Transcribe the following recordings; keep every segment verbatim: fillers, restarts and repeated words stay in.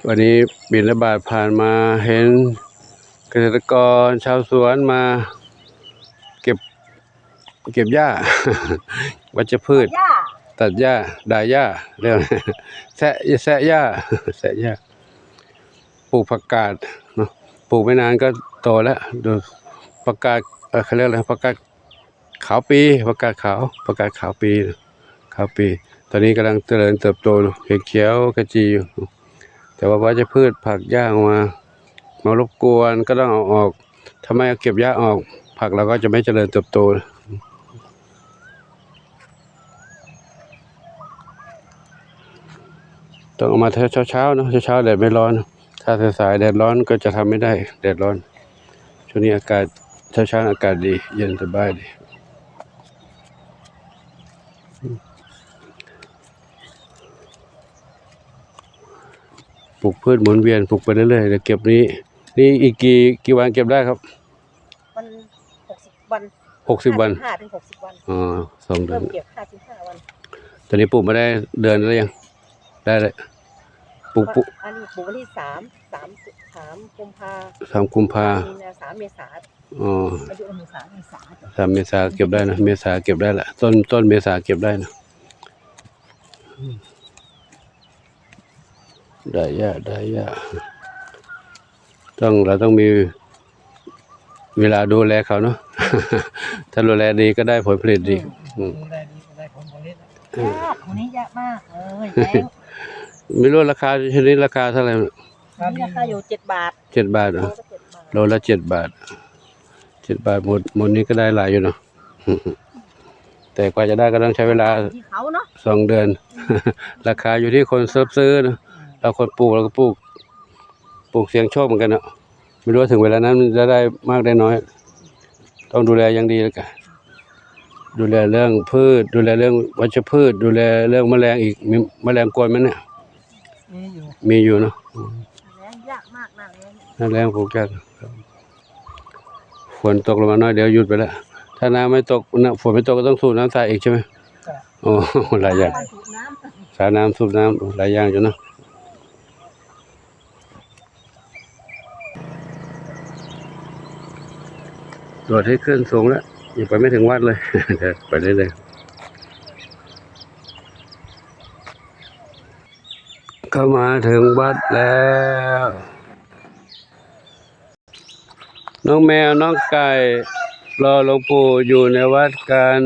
วันนี้บิณฑบาตผ่านมาเห็นเกษตรกรชาวสวนมาเก็บ เก็บหญ้า วัชพืช หญ้า ตัดหญ้า ดายหญ้า เรียก แซะ แซะหญ้า แซะหญ้า ปลูกผักกาดเนาะ ปลูกไม่นานก็โตแล้ว ดูผักกาด เอ่อ เขาเรียกอะไร ผักกาดขาวปี ผักกาดขาว ผักกาดขาวปี ขาวปี ตอนนี้กำลังเจริญเติบโต เขียวขจีอยู่ แต่ว่าวัชพืชผักหญ้ามามารบกวนก็ต้องเอาออก ถ้าไม่เอาเก็บหญ้าออก ผักเราก็จะไม่เจริญเติบโต ต้องเอามาเช้าๆเนาะ เช้าๆแดดไม่ร้อน ถ้าสายๆแดดร้อนก็จะทำไม่ได้ แดดร้อน ช่วงนี้อากาศ เช้าๆอากาศดี เย็นสบายดี ปลูกพืชหมุนเวียน ปลูกไปเรื่อยๆ เดี๋ยวเก็บนี้ นี่อีกกี่ กี่วันเก็บได้ครับ มัน หกสิบวัน หกสิบวัน ห้าถึงหกสิบวัน อ๋อ สองเดือน เริ่มเก็บ ห้าสิบห้าวัน ตอนนี้ปลูกมาได้เดือนแล้วยัง ได้เลย ปลูก ปลูก อันนี้ปลูกวันที่สาม สาม สามกุมภา สามกุมภา มีนา สามเมษา อ๋อ อายุเมษา เมษา สามเมษาเก็บได้นะ เมษาเก็บได้ละ ต้น ต้นเมษาเก็บได้นะ ได้หญ้า ได้หญ้า ต้อง เราต้องมีเวลาดูแลเขาเนาะ ถ้าดูแลดีก็ได้ผลผลิตดี อืม ดูแลดีก็ได้ผลผลิต เออ ยาก คนนี้ยากมากเลย แพง ไม่รู้ราคา ชนิดราคาเท่าไหร่ นี่ราคาอยู่เจ็ดบาท เจ็ดบาทเหรอ โลละเจ็ดบาท โลละเจ็ดบาท เจ็ดบาทหมด หมดนี้ก็ได้หลายอยู่เนาะ แต่กว่าจะได้ก็ต้องใช้เวลา ที่เขาเนาะ สองเดือน ราคาอยู่ที่คนซื้อนะ เราคนปลูกเราก็ปลูก ปลูกเสี่ยงโชคเหมือนกันเนาะ ไม่รู้ว่าถึงเวลานั้นมันจะได้มากได้น้อย ต้องดูแลอย่างดีแล้วกัน ดูแลเรื่องพืช ดูแลเรื่องวัชพืช ดูแลเรื่องแมลงอีก มีแมลงกวนไหมเนี่ย มีอยู่ มีอยู่เนาะ อืม แล้งยากมาก หน้าแล้ง หน้าแล้งปลูกยาก ฝนตกลงมาน้อยเดียวหยุดไปแล้ว ถ้าน้ำไม่ตกนะ ฝนไม่ตกก็ต้องสูบน้ำใส่อีกใช่ไหม จ้ะ โอ้ หลายอย่าง สูบน้ำ สาน้ำ สูบน้ำ หลายอย่างอยู่เนาะ ตรวจให้ขึ้นสูงแล้ว ยังไปไม่ถึงวัดเลย เดี๋ยวไปเรื่อยๆ เข้ามาถึงวัดแล้ว น้องแมวน้องไก่รอหลวงปู่อยู่ในวัดกัน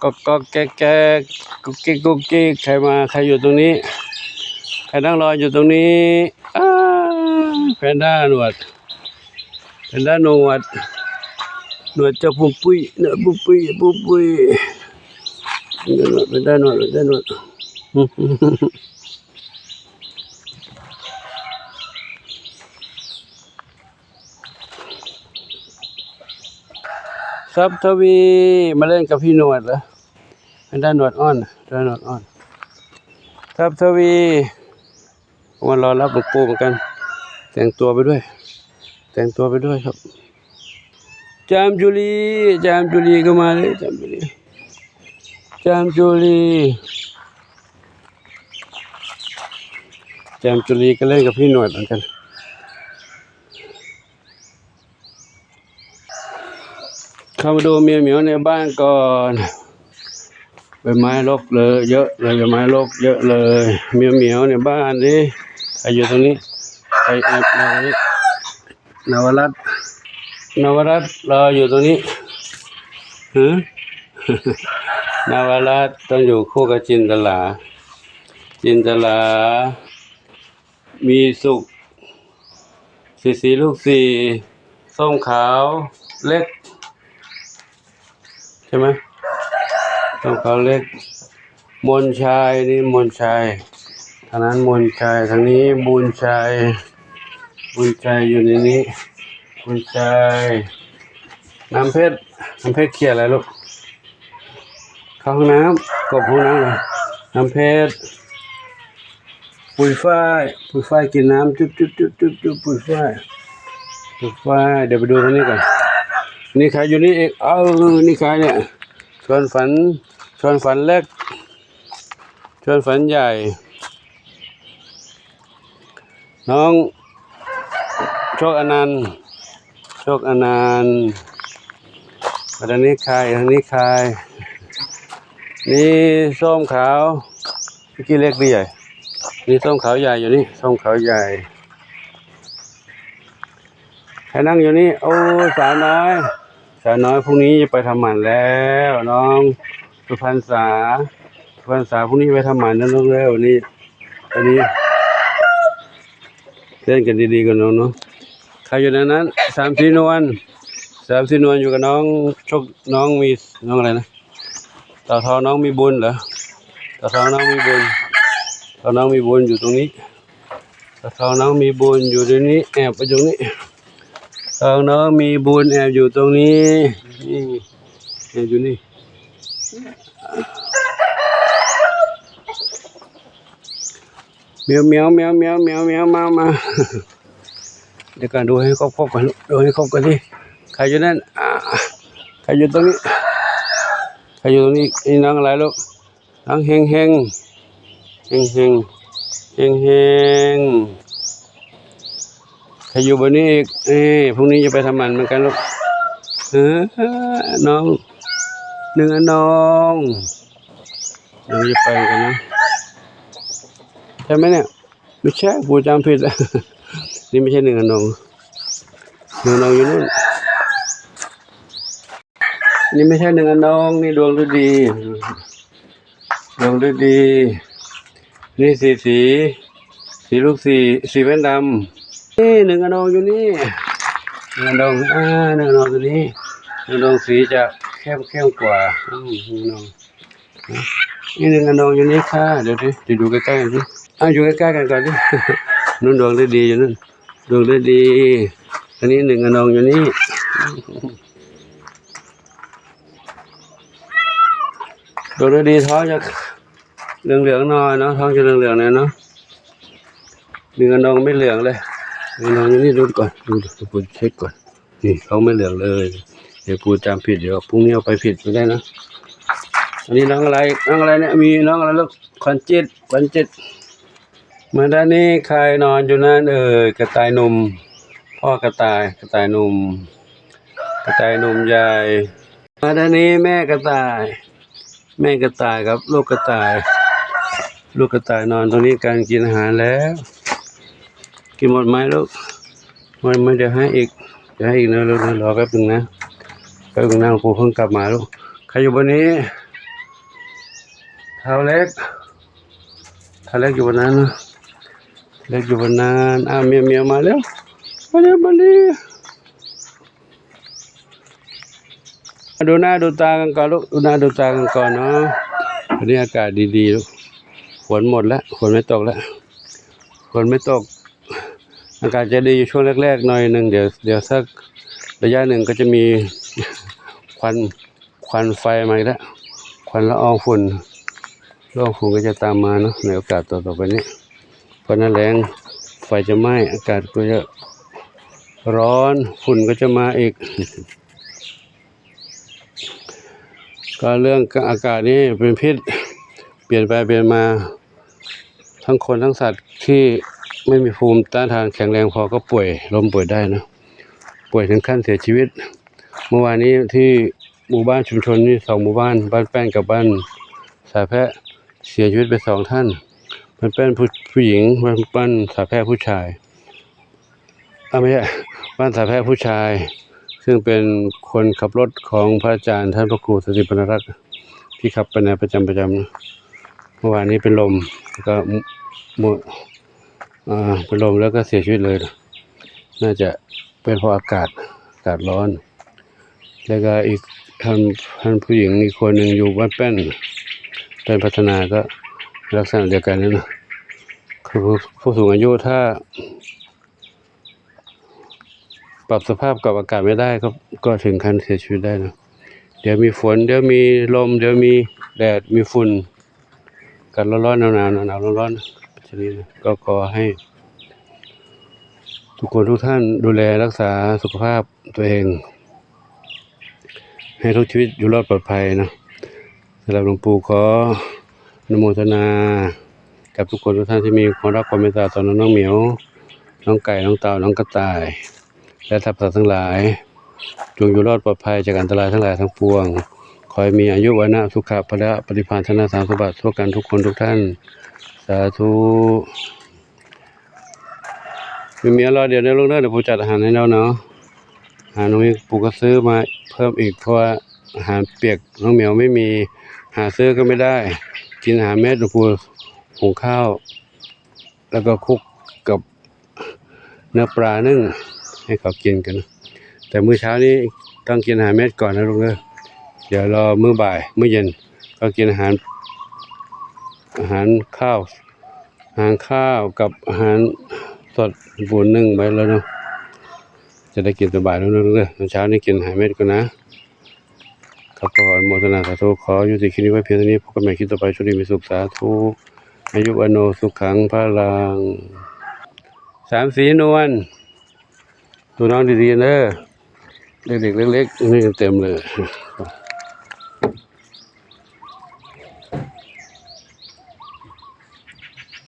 ก๊อกก๊อกแก๊กแก๊ก กุ๊กกิ๊กกุ๊กกิ๊ก ใครมา ใครอยู่ตรงนี้ ใครนั่งรออยู่ตรงนี้ อ้า แพนด้าหนวด แพนด้าหนวด หนวดเจ้าปุ้มปุ้ย หนวดปุ้มปุ้ย ปุ้มปุ้ย หนวด แพนด้าหนวด แพนด้าหนวด ทรัพย์ทวี มาเล่นกับพี่หนวดเหรอ แพนด้าหนวดอ่อน แพนด้าหนวดอ่อน ทรัพย์ทวี มารอรับหลวงปู่เหมือนกัน แต่งตัวไปด้วย แต่งตัวไปด้วยครับ จามจุลี จามจุลีก็มาเลย จามจุลี จามจุลี จามจุลีก็เล่นกับพี่หนวดเหมือนกัน เข้ามาดูเมียวเหมียวในบ้านก่อน ใบไม้รกเลย เยอะเลย ใบไม้รกเยอะเลย เมียวเหมียวในบ้านนี่ ใครอยู่ตรงนี้ ใครแอบมาตรงนี้ นวรัตน์ นวรัตน์รออยู่ตรงนี้ หือ นวรัตน์ต้องอยู่คู่กับจินตลา จินตลา มีสุข สีสีลูกสี่ ส้มขาวเล็ก ใช่ไหม ส้มขาวเล็ก มนชัย นี่มนชัย ทางนั้นมนชัย ทางนี้บุญชัย บุญชัยอยู่ในนี้ บุญชัย น้ำเพชร น้ำเพชรเขี่ยอะไรลูก เข้าห้องน้ำ กบห้องน้ำเลย น้ำเพชร ปุยฝ้าย ปุยฝ้ายกินน้ำ จุ๊บจุ๊บจุ๊บจุ๊บจุ๊บ ปุยฝ้าย ปุยฝ้าย เดี๋ยวไปดูตรงนี้ก่อน นี่ใครอยู่นี่เอง เออ นี่ใครเนี่ย ชวนฝัน ชวนฝันเล็ก ชวนฝันใหญ่ น้องโชคอนันต์ โชคอนันต์ มาทางนี้ใคร ทางนี้ใคร นี่ส้มขาว เมื่อกี้เล็กหรือใหญ่ นี่ส้มขาวใหญ่อยู่นี่ ส้มขาวใหญ่ ใครนั่งอยู่นี่ โอ้ สาวน้อย สาวน้อยพรุ่งนี้จะไปทำหมันแล้ว น้องสุพรรณษา สุพรรณษาพรุ่งนี้ไปทำหมันนะลูกเอ้ย วันนี้ วันนี้ เล่นกันดีๆกันน้องเนาะ ใครอยู่ในนั้น สามสีนวล สามสีนวลอยู่กับน้องโชค น้องมี น้องอะไรนะ เต่าทองน้องมีบุญเหรอ เต่าทองน้องมีบุญ เต่าน้องมีบุญอยู่ตรงนี้ เต่าทองน้องมีบุญอยู่ตรงนี้ แอบไปตรงนี้ เต่าทองน้องมีบุญแอบอยู่ตรงนี้ นี่ แอบอยู่นี่ แมว แมว แมว แมว แมว แมว มา มา เดี๋ยวก่อน ดูให้ครบๆก่อน ดูให้ครบก่อนสิ ใครอยู่นั่น อ่า ใครอยู่ตรงนี้ ใครอยู่ตรงนี้ นี่น้องอะไรลูก น้องเฮงเฮง เฮงเฮง เฮงเฮง ใครอยู่บนนี้อีก เอ้ย พรุ่งนี้จะไปทำหมันเหมือนกันลูก เออ น้อง หนึ่งอนง น้องจะไปกันนะ ใช่ไหมเนี่ย ไม่ใช่ ปู่จำผิด นี่ไม่ใช่หนึ่งอนง หนึ่งอนงอยู่นู่น นี่ไม่ใช่หนึ่งอนง นี่ดวงฤดี ดวงฤดี นี่สีสี สีลูกสี สีแว่นดำ นี่หนึ่งอนงอยู่นี่ หนึ่งอนง อ่า หนึ่งอนงตัวนี้ หนึ่งอนงสีจะเข้มเข้มกว่า อืม หนึ่งอนง นี่หนึ่งอนงอยู่นี่ค่ะ เดี๋ยวดิ เดี๋ยวดูใกล้ๆกันสิ อ่ะ อยู่ใกล้ๆกันก่อนสิ นู่นดวงฤดีอยู่นั่น ดวงฤดี อันนี้หนึ่งอนงอยู่นี่ ดวงฤดีท้องจะเหลืองๆหน่อยเนาะ ท้องจะเหลืองๆหน่อยเนาะ หนึ่งอนงไม่เหลืองเลย หนึ่งอนงอยู่นี่ ดูก่อน ดู ดู ดู เช็คก่อน นี่ท้องไม่เหลืองเลย เดี๋ยวปู่จำผิด เดี๋ยวพรุ่งนี้เอาไปผิดไม่ได้นะ อันนี้น้องอะไร น้องอะไรเนี่ย มีน้องอะไรลูก ขวัญจิต ขวัญจิต มาด้านนี้ ใครนอนอยู่นั่นเอ่ย กระต่ายหนุ่ม พ่อกระต่าย กระต่ายหนุ่ม กระต่ายหนุ่มใหญ่ มาด้านนี้ แม่กระต่าย แม่กระต่ายกับลูกกระต่าย ลูกกระต่ายนอนตรงนี้กัน กินอาหารแล้ว กินหมดไหมลูก หมดไหม เดี๋ยวให้อีก เดี๋ยวให้อีกนะลูกนะ รอแป๊บนึงนะ แป๊บนึงนะ ปู่เพิ่งกลับมาลูก ใครอยู่บนนี้ เท้าเล็ก เท้าเล็กอยู่บนนั้นนะ เล็กอยู่บนนั้น อ่ะ เมียวเมียวมาแล้ว มาเร็ว มาเร็ว ดูหน้าดูตากันก่อนลูก ดูหน้าดูตากันก่อนเนาะ วันนี้อากาศดีๆลูก ฝนหมดแล้ว ฝนไม่ตกแล้ว ฝนไม่ตก อากาศจะดีอยู่ช่วงแรกๆหน่อยหนึ่ง เดี๋ยว เดี๋ยวสักระยะหนึ่งก็จะมี ควัน ควันไฟมาอีกแล้ว ควันละอองฝุ่น ละอองฝุ่นก็จะตามมาเนาะ ในโอกาสต่อๆไปนี้ เพราะหน้าแล้งไฟจะไหม้ อากาศก็จะร้อน ฝุ่นก็จะมาอีก ก็เรื่องอากาศนี่เป็นพิษ เปลี่ยนไปเปลี่ยนมา ทั้งคนทั้งสัตว์ที่ไม่มีภูมิต้านทานแข็งแรงพอก็ป่วย ล้มป่วยได้นะ ป่วยถึงขั้นเสียชีวิต เมื่อวานนี้ที่หมู่บ้านชุมชนนี่สองหมู่บ้าน บ้านแป้นกับบ้านสาแพะ เสียชีวิตไปสองท่าน บ้านแป้นผู้ ผู้หญิง บ้าน บ้านสาแพะผู้ชาย อ่ะ ไม่ใช่ บ้านสาแพะผู้ชาย ซึ่งเป็นคนขับรถของพระอาจารย์ท่านพระครูสันติพรรณรัตน์ ที่ขับไปไหนประจำประจำนะ เมื่อวานนี้เป็นลม แล้วก็หมด อ่า เป็นลมแล้วก็เสียชีวิตเลย น่าจะเป็นเพราะอากาศ อากาศร้อน แล้วก็อีกท่าน ท่านผู้หญิงอีกคนหนึ่งอยู่บ้านแป้น แป้นพัฒนาก็ลักษณะเดียวกันนั่นนะ คือผู้ ผู้สูงอายุถ้า ปรับสภาพกับอากาศไม่ได้ก็ ก็ถึงขั้นเสียชีวิตได้นะ เดี๋ยวมีฝน เดี๋ยวมีลม เดี๋ยวมีแดด มีฝุ่น อากาศร้อนๆ หนาวๆ หนาวๆ ร้อนๆ ชนิดนี้นะ ก็ขอให้ทุกคนทุกท่านดูแลรักษาสุขภาพตัวเอง ให้ทุกชีวิตอยู่รอดปลอดภัยนะ สำหรับหลวงปู่ขออนุโมทนากับทุกคนทุกท่านที่มีความรักความเมตตาต่อน้องเหมียว น้องไก่ น้องเต่า น้องกระต่าย และสรรพสัตว์ทั้งหลาย จงอยู่รอดปลอดภัยจากอันตรายทั้งหลายทั้งปวง ขอให้มีอายุ วรรณะ สุขะ พละ ปฏิภาณ ธนสารสมบัติทั่วกันทุกคนทุกท่าน สาธุ มีมีอร่อยเดี๋ยวนะลูกเด้อ เดี๋ยวปู่จัดอาหารให้แล้วเนาะ อาหารน้องมิวปู่ก็ซื้อมาเพิ่มอีก เพราะว่าอาหารเปียกน้องเหมียวไม่มี หาซื้อก็ไม่ได้ กินอาหารเม็ด หลวงปู่หุงข้าว แล้วก็คลุกกับเนื้อปลานึ่งให้เขากินกัน แต่มื้อเช้านี้ต้องกินอาหารเม็ดก่อนนะลูกเด้อ เดี๋ยวรอมื้อบ่าย มื้อเย็นก็กินอาหาร อาหารข้าว อาหารข้าวกับอาหารสด หลวงปู่นึ่งไว้แล้วเนาะ จะได้กินสบายแล้วนะลูกเด้อ ตอนเช้านี้กินอาหารเม็ดก่อนนะ ครับ ขออนุโมทนาสาธุ ขอยุติคลิปนี้ไว้เพียงเท่านี้ พบกันใหม่คลิปต่อไป โชคดีมีสุข สาธุ อายุ วรรณโน สุขัง พลัง สามสีนวล ดูน้องดีๆเด้อ เด็กๆเล็กๆ นี่เต็มเลย